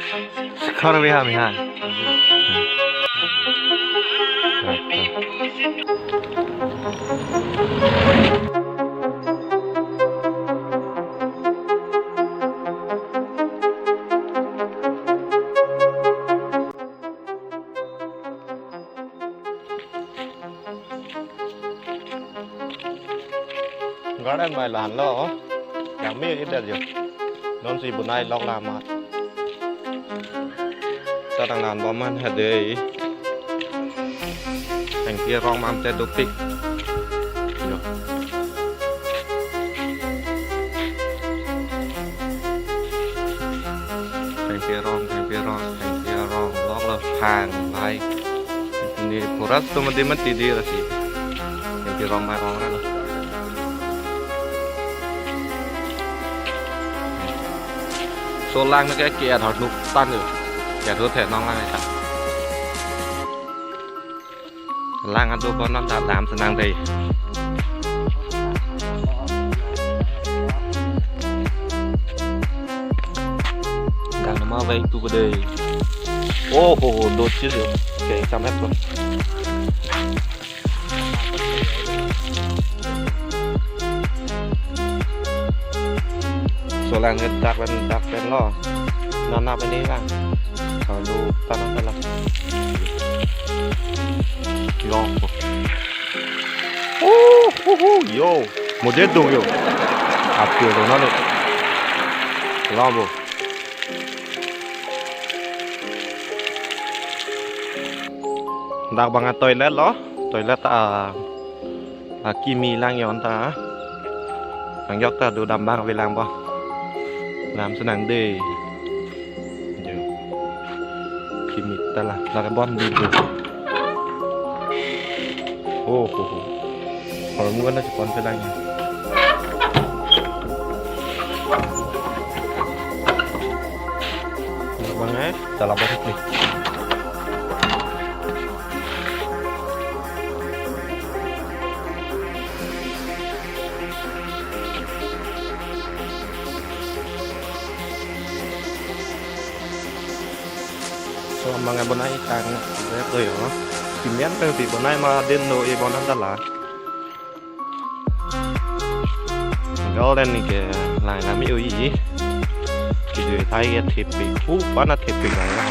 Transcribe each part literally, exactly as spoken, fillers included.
Sekhor we ha mi ha. Garden mai lahenlo. Yang me idet jo. Non si bonai lok la ma. Sa tang nan bom man ha dei. Hengpi arong ma mate dopik. Jo. Hengpi arong, hengpi arong, hengpi arong. Lok lo phang lai. Ni pura satu mati mati di rasi. Hengpi arong mai ong ra lo. Solang ke ke an hot nuk tan yo. Ya thu the nong lang ta. Lang adu ko non ta dam senang dei. Gang nama baik tu bedei. Oh, oh, oh, dot sih yo. Oke, sampai tuh. Solang ke dak pen dak pen lo. Nana pen ni lang. Kalau tanah telah. Yo. Oh, oh, oh, yo. Mode dong yo. Api lo nalo. Lombo. Dak bang a toilet lo, toilet a, akimi lang yon ta. Ang yok ta do dam bang avelang bo. Lam senang dei. Jo. Kimi ta la, la bon di do. Oh, oh, oh. Hormu kan na chupon pelang ya. Bang eh, dalam banget nih. So, manga bonai tang ret do yo. Simen pe pi bonai ma din do e bonai dala. Garden ni ke lai la mi ui. Ki je thai ke thepik. Hu pana thepik lai la.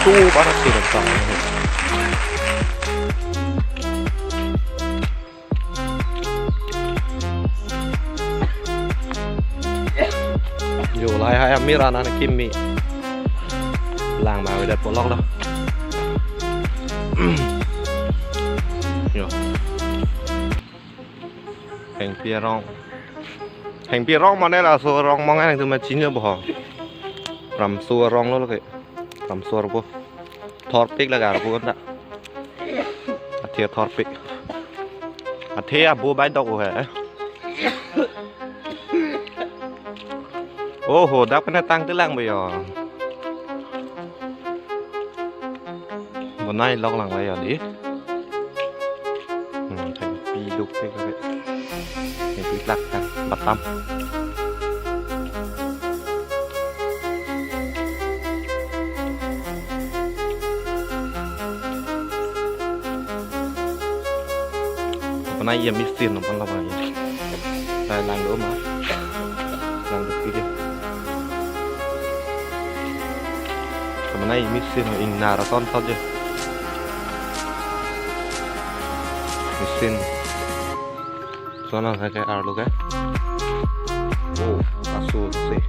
Hu pana thepik lai. Jo lai hai amir anan kimi. Lang ma avedet polok lo. Jo. Hengpi arong. Hengpi arong mane laso arong mong an tu ma chinine bo. Ramso arong lo ke. Ramso arpo. Thorpik la garpo ta. Athe thorpik. Athe abo bai dok he. Oho, dak pen tang telang bo yo. Bonai lok lang la yo di. Hmm, hengpi duk te ka. Hengpi lak ka, batam. Apa na iya mistin apa na bang ya? Nah, lang do ma. Lang do kiri. Apa na iya mistin ing nara ton saja. Mistin. Sana saya kayak arlo kayak. Oh, asu sih.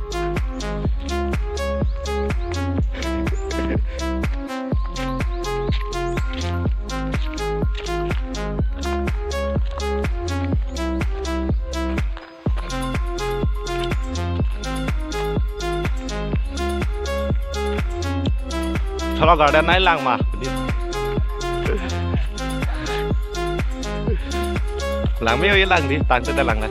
Tholo garden nai lang ma. Lang me oi lang di, tang te lang na.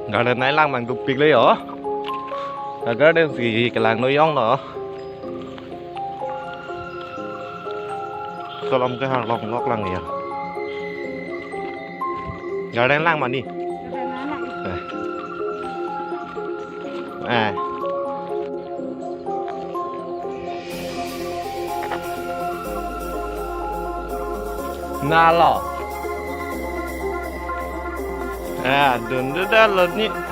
Garden nai lang mang dupik le yo. Garden si kelang no yong lo. Kolom ke ha longlok lang ya. Garden lang mani. Eh. Eh. Nalo. Ah, dun dun da lo ni.